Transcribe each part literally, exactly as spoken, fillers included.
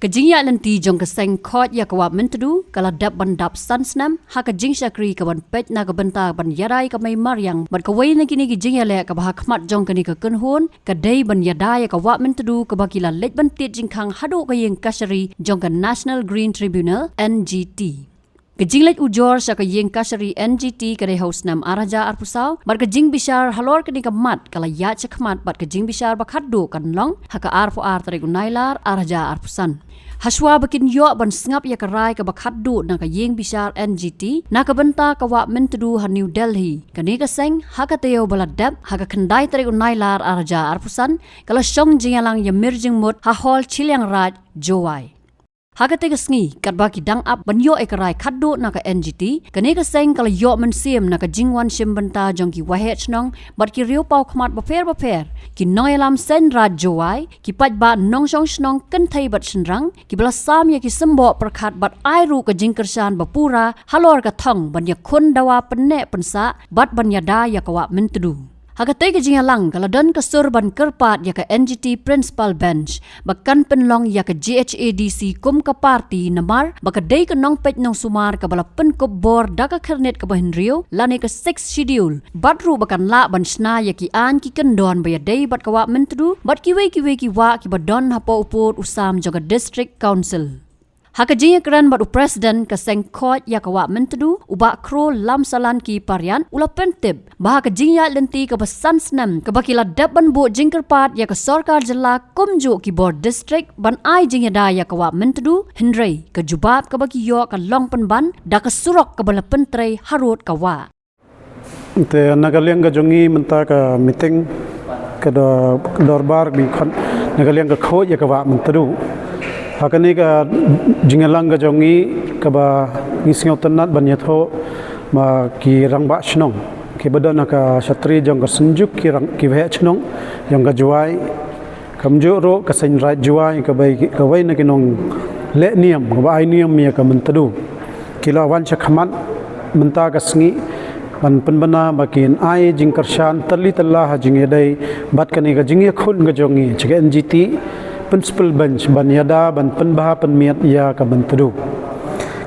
Ka jingïaid lynti jong ka seng khot ïa ka Wah Myntdu ka la dep ban dap san snem ha ka jingshakri ka ban peit na ka bynta ban ïada ïa ka mei mariang bad kawei na kine ki jingïaleh kaba ha khmat jong kane ka kynhun ka dei ban ïada ïa ka Wah Myntdu kaba ki la leit ban tied jingkhang haduh ka ïing kashari jong ka National Green Tribunal, N G T. Ka jingleit ujor sha ka ïing kashari N G T ka dei ha u snem ar hajar arphew saw bad ka jingbishar halor kane ka mat ka la ïaid sha khmat bad ka jingbishar ba khatduh kan long ha ka arphew ar tarik u Nailar ar hajar arphew san. Hashwa ba kin ïoh ban sngap ïa ka rai kaba khatduh na ka ïing bishar N G T na ka bynta ka Wah Myntdu ha New Delhi, kane ka seng ha ka taïew ba la dep ha ka khyndai tarik u Nailar ar hajar arphew san ka la shong jingïalang ïa mir jingmut ha Hall Chilliangraij, Jowai. Ha katei ka sngi katba ki dang ap ban ïoh ïa ka rai khatduh na ka N G T, kane ka seng ka la ïoh mynsiem na ka jingwan shim bynta jong ki waheh shnong bad ki riewpawkhmat bapher bapher, ki nongïalam seng raij Jowai, ki paidbah nongshong shnong kynthei bad shynrang, kiba la sam ïa ki symboh pyrkhat bad ai ruh ka jingkyrshan ba pura halor ka thong ban ïakhun dawa pynneh pynsah bad ban ïada ïa ka Wah Myntdu. Ha katei ka jingïalang ka la don ka sur ban kyrpad ïa ka N G T Principal Bench ba kan pynlong ïa ka J H A D C kum ka party namar ba ka dei ka nongpeit nongsumar kaba la pynkup bor da ka khyrnit kaba hynriew lane ka Sixth Schedule bad ruh ba kan lah ban shna ïa ki aiñ ki kyndon ba ïadei bad ka Wah Myntdu bad kiwei kiwei ki wah kiba don hapoh u pud u sam jong ka District Council. Ha ka jingïakren bad u President ka seng khot ïa ka Wah Myntdu, u Bah Kro Lamsalan ki Parian, u la pyntip ba ha ka jingïaid lynti kaba san snem kaba ki la dep ban buh jingkyrpad ïa ka sorkar jylla kumjuh ki bor district ban ai jingïada ïa ka Wah Myntdu, hynrei ka jubab kaba ki ïoh ka long pynban da ka surok kaba la pyntrei harud ka wah. Te na ka liang ka jong ngi mynta ka meeting ka do-, ka dorbar ngi khot na ka liang ka khot ïa ka Wah Myntdu. Ha kane ka jingïalang ka jong ngi kaba ngi sngewtynnat ban ïathuh ma ki rangbah shnong kiba don ha ka shatri jong ka synjuk ki rang ki waheh shnong jong ka Jowai. Kumjuh ruh ka seng raij Jowai kaba, kawei na ki nongleh niam kaba ai niam ïa ka Myntdu. Ki la wan sha khmat mynta ka sngi ban pynbna ba kin ai jingkyrshan tylli tylla ha jingïadei bad kane ka jingïakhun ka jong ngi sha ka N G T Principal Bench ban ïada ban pynbha pynmiat ïa ka Myntdu.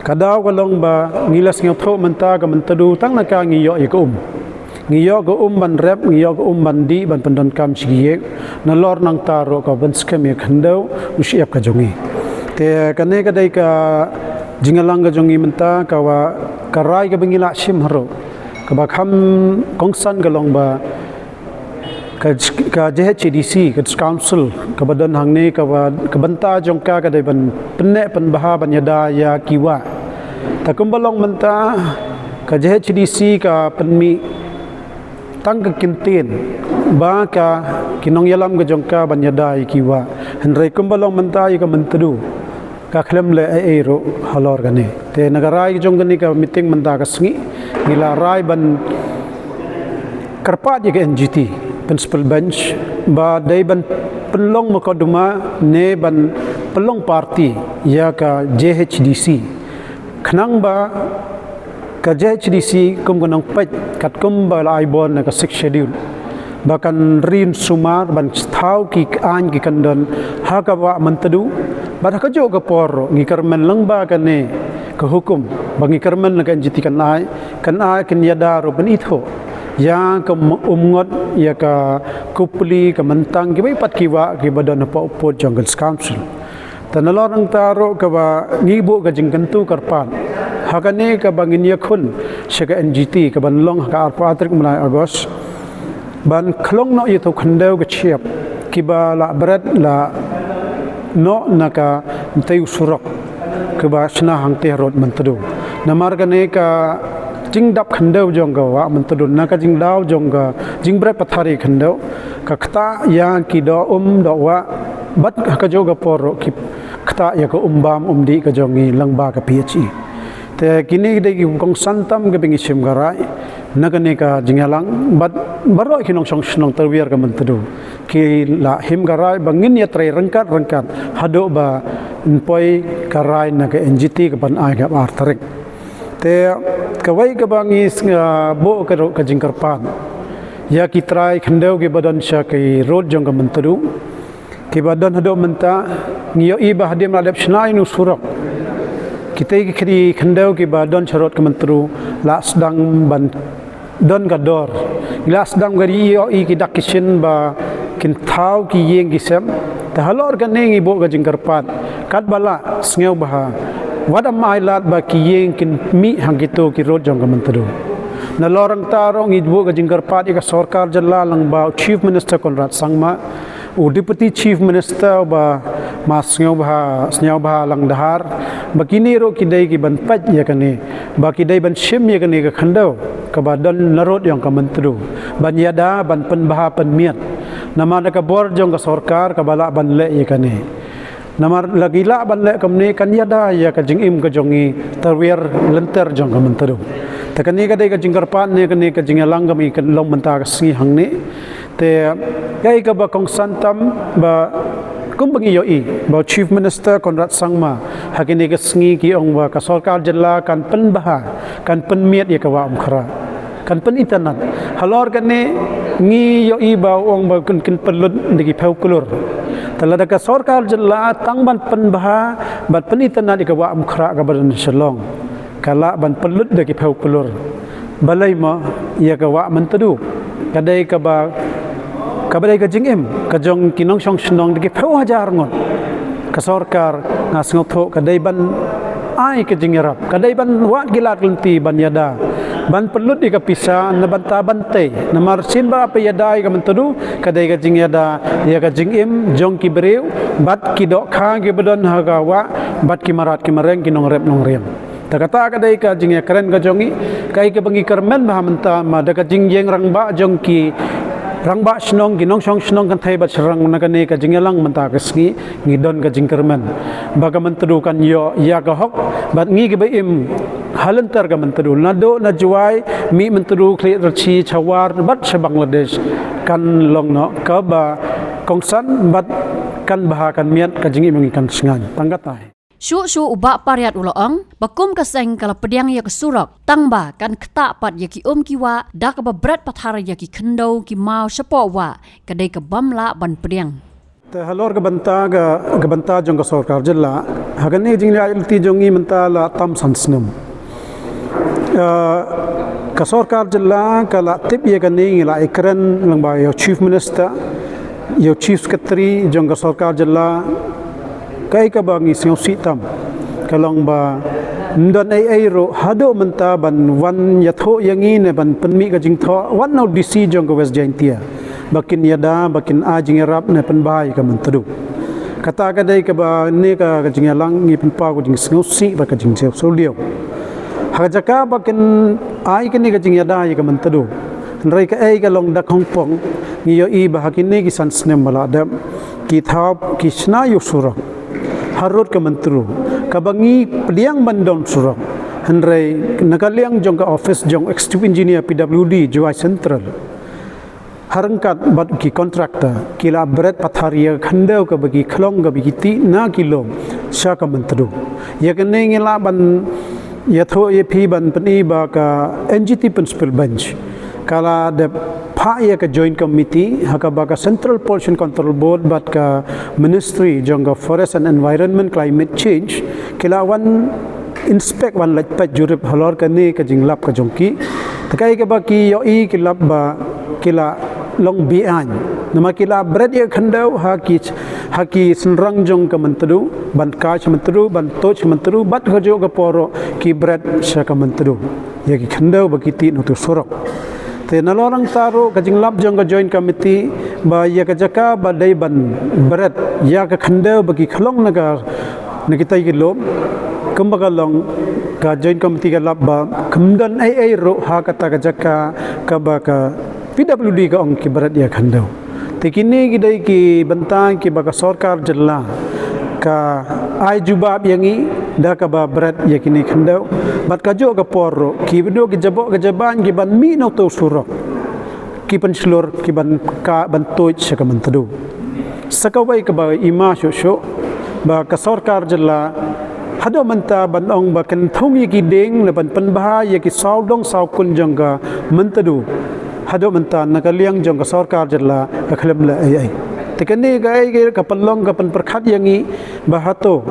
Ka daw ka long ba ngi la sngewthuh mynta ka Myntdu tang na ka ngi ïoh ïa ka um. Ngi ïoh ka um ban rep, ngi ïoh ka um ban dih, ban pyndonkam sha ki ïing. Nalor nangta ruh ka ban skhem ïa ka khyndew u shyiap ka jong ngi. Te kane ka dei ka jingïalang ka jong ngi mynta ka wa ka rai kaba ngi la shim haruh. Kaba kham kongsan ka long ba ka, ka J H A D C, ka Council, kaba don hangne, kaba, ka bynta jong ka ka dei ban pynneh pynbha ban ïada ïa ki wah. Te kumba long mynta ka J H A D C ka pynmih tang ka kyntien ba ka ki nongïalam ka jong ka ban ïada ïa ki wah. Hynrei kumba long mynta ïa ka Myntdu ka khlem leh ei ei ruh halor kane. Te na ka rai jong kane ka meeting mynta ka sngi ngi la rai ban kyrpad ïa ka N G T Principal Bench ba dei ban pynlong mukotduma ne ban pynlong party ïa ka J H D C. Khnang ba ka J H D C kum ka nongpeit katkum ba la ai bor na ka Sixth Schedule ba kan rin sumar ban thaw ki aiñ ki kyndon ha ka Wah Myntdu bad ha kajuh ka por ruh ngi kyrmen lyngba kane ka hukum ba ngi kyrmen na ka N G T kan ai, kan ai kin ïada ruh ban ithuh ïa ka m-, umngot ïa ka kupli ka myntang kiwei pat ki wah kiba don hapoh pud jong ka Council. Te nalor nangta ruh kaba ngi buh ka jingkyntu kyrpad ha kane kaba ngin ïakhun sha ka N G T kaban long ha ka arphew tarik mynta August ban khlong noh ïa u khyndew ka shyiap kiba la bret la noh na ka mtei u surok kaba shna hangtei harud Myntdu. Namar kane ka jingdap khyndew jong ka Wah Myntdu na ka jingdaw jong ka jingbret pathar ïa khyndew ka ktah ïa ki doh um doh wah bad ha kajuh ka por ruh ki ktah ïa ka um bam um dih ka jong ngi lyngba ka P H E. Te kine ki dei ki kongsan tam kiba ngi shim ka rai na kane ka jingïalang bad baroh ki nongshong shnong tawiar ka Myntdu ki la him ka rai ba ngin ïatrei ryngkat ryngkat haduh ba yn poi ka rai na ka N G T kaban ai ka arphew tarik. Te kawei kaba ngi sng-, ah, buh ka ruh ka jingkyrpad ïa ki trai khyndew kiba don sha ki rud jong ka Myntdu. Kiba don haduh mynta, ngi ïohi ba hadien la dep shna ïa une u surok, kitei ki khyndew kiba don sharud ka Myntdu la sdang ban don ka dor. Ngi la sdang ka ri ïohi ki dak ki shin ba kin thaw ki ïing ki sem. Te halor kane ngi buh ka jingkyrpad, katba lah, sngewbha, wat ym ailad ba ki ïing kin mih ha kito ki rud jong ka Myntdu. Nalor nangta ruh ngi buh ka jingkyrpad ïa ka sorkar jylla lyngba u Chief Minister Conrad Sangma, u Deputy Chief Minister ba ma Sniawbha, Sniawbhalang Dhar, ba kine ruh ki dei ki ban peit ïa kane, ba ki dei ban shim ïa kane ka khyndew kaba don narud jong ka Myntdu, ban ïada, ban pynbha pynmiat. Namar da ka bor jong ka sorkar kaba lah ban leh ïa kane. Namar lada ki lah ban leh kumne kan ïada ïa ka jingim ka jong ngi, tawiar lynter jong ka Myntdu. Te kane ka dei ka jingkyrpad ne kane ka jingïalang kaba ngi kan long mynta ka sngi hangne. Te kaei kaba kongsan tam ba kumba ngi ïohi ba u Chief Minister Conrad Sangma ha kine ki sngi ki ong ba ka sorkar jylla kan pynbha, kan pynmiat ïa ka Wah Umkhrah, kan pynitynnad. Halor kane ngi ïohi ba u ong ba kin, kin pynlut da ki phew klur. Te lada ka sorkar jylla tang ban pynbha, ban pynitynnad ïa ka Wah Umkhrah kaba don Shillong, ka lah ban pynlut da ki phew klur. Balei mo, ïa ka Wah Myntdu ka dei kaba, kaba dei ka jingim ka jong ki nongshong shnong da ki phew hajar ngut. Ka sorkar, nga sngewthuh ka dei ban ai ka jingïarap, ka dei ban wad ki lad lynti ban ïada, ban pynlut ïa ka pisa na bynta ban tei. Namar shisien ba phi ïada ïa ka Myntdu ka dei ka jingïada ïa ka jingim jong ki briew bad ki dohkha kiba don ha ka wah bad ki mrad ki mriang, ki nongrep nongriam. Te kata ka dei ka jingïakren ka jong ngi, kaei kaba ngi kyrmen bha mynta, ma da ka jingïeng rangbah jong ki rangbah shnong, ki nongshong shnong kynthei bad shynrang, na kane ka jingïalang mynta ka sngi ngi don ka jingkyrmen ba ka Myntdu kan ïoh ïa ka hok, bad ngi kiba im ha lynter ka Myntdu, naduh na Jowai, Mihmyntdu, Khliehriat, Jhawar bad sha Bangladesh, kan long noh kaba kongsan bad kan bha, kan miat, ka jingim ngi kan shngaiñ. Tang katai. Shuh shuh u Bah Pariat u la ong ba kum ka seng ka la pdiang ïa ka surok, tangba kan ktah pat ïa ki um ki wah da kaba bret pathar ïa ki khyndew ki maw shapoh wah, ka dei ka bym lah ban pdiang. Te halor ka bynta ka, ka bynta jong ka sorkar jylla, ha kane ka jingleit lynti jong ngi mynta la tam san snem. Ah, ka sorkar jylla ka la tip ïa kane, ngi la ïakren lyngba ïa u Chief Minister, ïa u Chief Secretary jong ka sorkar jylla. Kaei kaba ngi sngewsih tam ka long ba ym don ei ei ruh haduh mynta ban wan ïathuh ïa ngi ne ban pynmih ka jingthoh wat na u D C jong ka West Jaintia ba kin ïada, ba kin ai jingïarap ne pynbha ïa ka Myntdu. Kata ka dei kaba ne ka, ka jingïalang ngi pynpaw ka jingsngewsih bad ka jingsngewsih. Ha ka jaka ba kin ai kane ka jingïada ïa ka Myntdu, hynrei kaei ka long da khongpong, ngi ïohi ba ha kine ki san snem ba la dep, ki thaw, ki shna ïa u surok harud ka Myntdu, kaba ngi pdiang ban don surok. Hynrei na ka liang jong ka office jong Executive Engineer P W D Jowai Central, ha ryngkat bad ki contractor, ki la bret pathar ïa ka khyndew kaba ki khlong kaba ki tih na ki lum sha ka Myntdu. Ïa kane ngi lah ban ïathuh ïa phi ban pyni ba ka N G T Principal Bench ka la dep phah ïa ka Joint Committee ha kaba ka Central Pollution Control Board bad ka Ministry jong ka Forest and Environment Climate Change ki la wan inspect, wan leit peit jurip halor kane ka jinglap ka jong ki. Te kaei kaba ki ïohi, ki lap ba ki la long beaiñ. Namar ki la bret ïa ka khyndew ha ki, ha ki shynrang jong ka Myntdu, ban kai sha Myntdu, ban tuid sha Myntdu, bad kajuh ka por ruh ki bret sha ka Myntdu ïa ki khyndew ba ki tih na utu u surok. Te nalor nangta ruh ka jinglap jong ka Joint Committee ba ïa ka jaka ba dei ban bret ïa ka khyndew ba ki khlong na ka, na kitai ki lum, kumba ka long, ka Joint Committee ka lap ba kam don ei ei ruh ha kata ka jaka kaba ka P W D ka ong ki bret ïa ka khyndew. Te kine ki dei ki bynta kiba ka sorkar jylla ka ai jubab ïa ngi da kaba bret ïa kine ki khyndew. Bad kajuh ka por ruh, kiba dei ki jaboh ka jaban kiban mih na utu u surok, ki pynshlur, kiban ka, ban tuid sha ka Myntdu. Sa kawei kaba i ma shuh shuh ba ka sorkar jylla haduh mynta ban ong ba kan thung ïa ki dieng ne ban pynbha ïa ki sawdong sawkun jong ka Myntdu, haduh mynta na ka liang jong ka sorkar jylla ka khlem leh ei ei. Te kane ka ai ka pynlong ka pynpyrkhat ïa ngi ba hato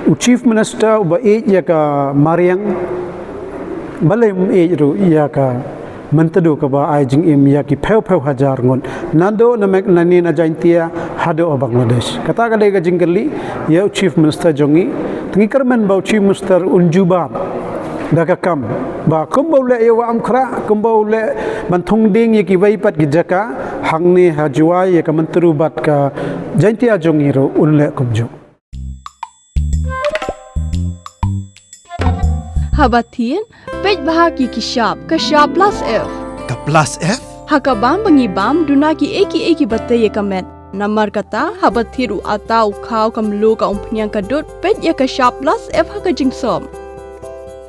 u Chief Minister uba ïeit ïa ka mariang, balei um ïeit ruh ïa ka Myntdu kaba ai jingim ïa ki phew phew hajar ngut, naduh na Meghalaya, na Jaintia haduh Bangladesh. Kata ka dei ka jingkylli ïa u Chief Minister jong ngi. Te ngi kyrmen ba u Chief Minister un jubab da ka kam ba kumba u leh ïa Wah Umkhrah, kumba u leh ban thung dieng ïa kiwei pat ki jaka hangne ha Jowai ïa ka Myntdu bad ka Jaintia jong ngi ruh un leh kumjuh. Haba thied, peit bha ki ki shap, ka shap plus F. Ka plus F? Ha ka bam ba ngi bam, duna ki ei ki ei kiba tei ïa ka met. Namar kata, haba thied u atta, u khaw, ka mluh, ka umphniang, ka dud, peit ïa ka shap plus F ha ka jingsop.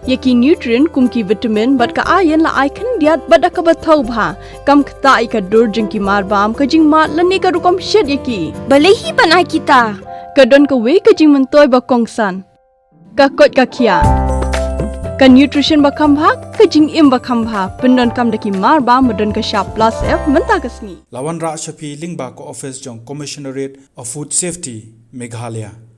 Ïa ki nutrient kum ki vitamin bad ka iron la ai khyndiat bad da kaba thaw bha. Kam ktah ïa ka dur jong ki marbam, ka jingmad lane ka rukom shet ïa ki. Balei hi ban ai kita? Ka don kawei ka jingmyntoi ba kongsan. Ka koit ka khiah. Ka nutrition ba kham bha, ka jingim ba kham bha, pyndonkam da ki marbam ba don ka shap plus F mynta ka sngi. La wanrah sha phi lyngba ka office jong Commissionerate of Food Safety, Meghalaya.